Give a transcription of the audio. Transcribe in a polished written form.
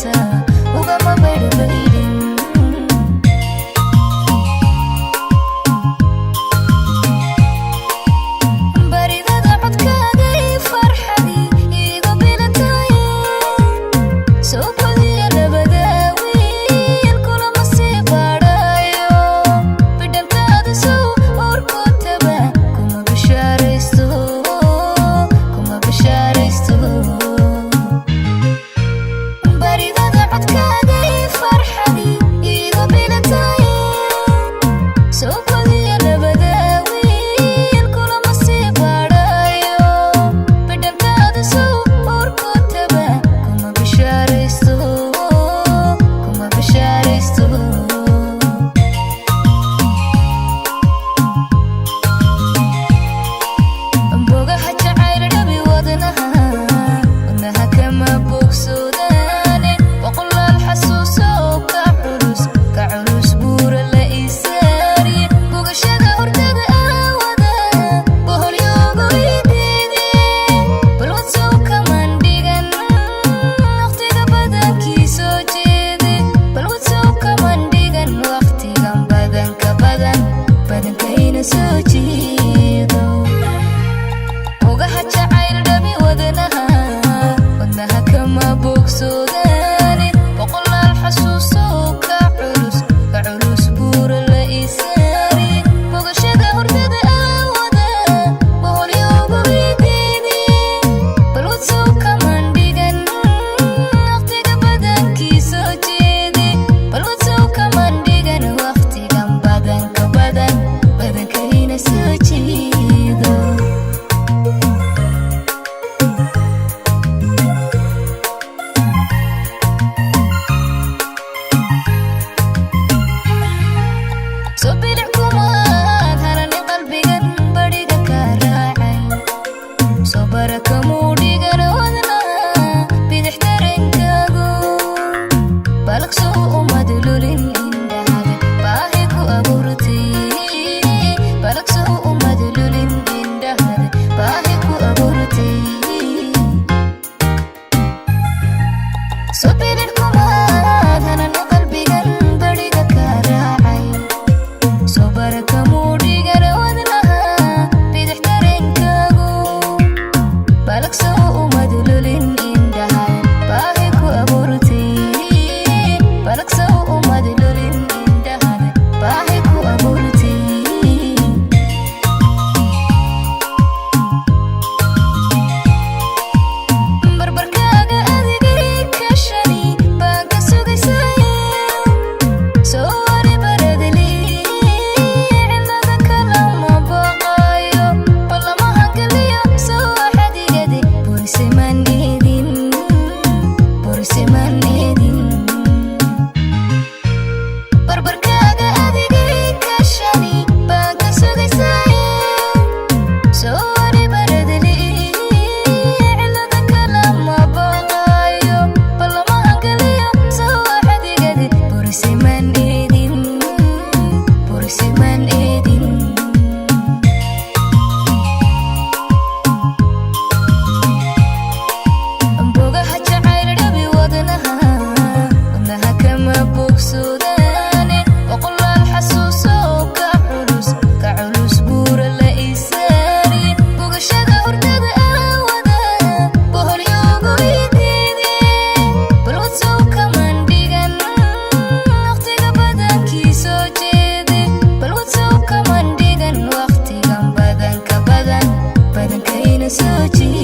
beenta ugama baydhbaydhin. Baridada codkaagay farxadii iigu bilataye, soo badiya labada wiil kulama sii baadhayo. Bidhantaada sow urkutaba kuma bishaaraysto, kuma bishaaraysto. Baridada codkaagay farxadii iigu bilataye, soo badiya labada wiil kulama sii baadhayo. Bidhantaada sow urkutaba kuma bishaaraysto, kuma bishaaraysto. Bogaha jacayl dhabi wadnaha, wadnaha kama bogsodaane. Boqolaal xasuuso ka culus, ka culus buura la isaariye. Bogashada hurdada aawada boholyoogu ideede. Balwad sow kaman dhigan waqtiga badankii soo jeede. Balwad sow kaman dhigan waqtigan badanka badan badankayna soo jeedo. Bogaha jacayl dhabi wadnaha, wadnaha kama bogsodaane. Boqolaal xasuuso ka culus, ka culus buura la isaari. Bogashada hurdada aawada boholyoogu ideede. Balwad sow kaman dhigan waqtiga badankii soo jeede. Balwad sow kaman dhigan waqtigan badanka badan badankayna soo jeedo. Soo bilic kumaad harani qalbigan badhiga ka raacay. Soo barakamuu dhigan wadnaha bidix darankaagu. Balaqsoo umad lulin indhahaga baahi ku abuurtay. Balaqsoo umad lulin indhahaga baahi ku abuurtay. Soo bilic kumaad harani qalbigan badhiga ka raacay. Soo barakamuu dhigan wadnaha bidix darankaagu. Balaqsoo umad lulin indhaha baahi ku abuurtay. Balaqsoo umad lulin indhaha baahi ku abuurtay. Barbarkaaga adigay kashani baan ka sugaysay. Soo wari baradli cilada kalama baqayo. Ballamahan galiyo soo xadigade bursiman eedin, bursiman eedin. Barbarkaaga adigay kashani baan ka sugaysay. Soo wari baradli cilada kalama baqayo. Ballamahan galiyo soo xadigade bursiman eedin, bursiman eedin. Bogaha jacayl dhabi wadnaha, wadnaha kama bogsodaane. Boqolaal xasuuso ka culus, ka culus buura la isaari. Bogashada hurdada aawada boholyoogu ideede. Balwad sow kaman dhigan waqtiga badankii soo jeede. Balwad sow kaman dhigan waqtigan badanka badan badankayna soo jeede.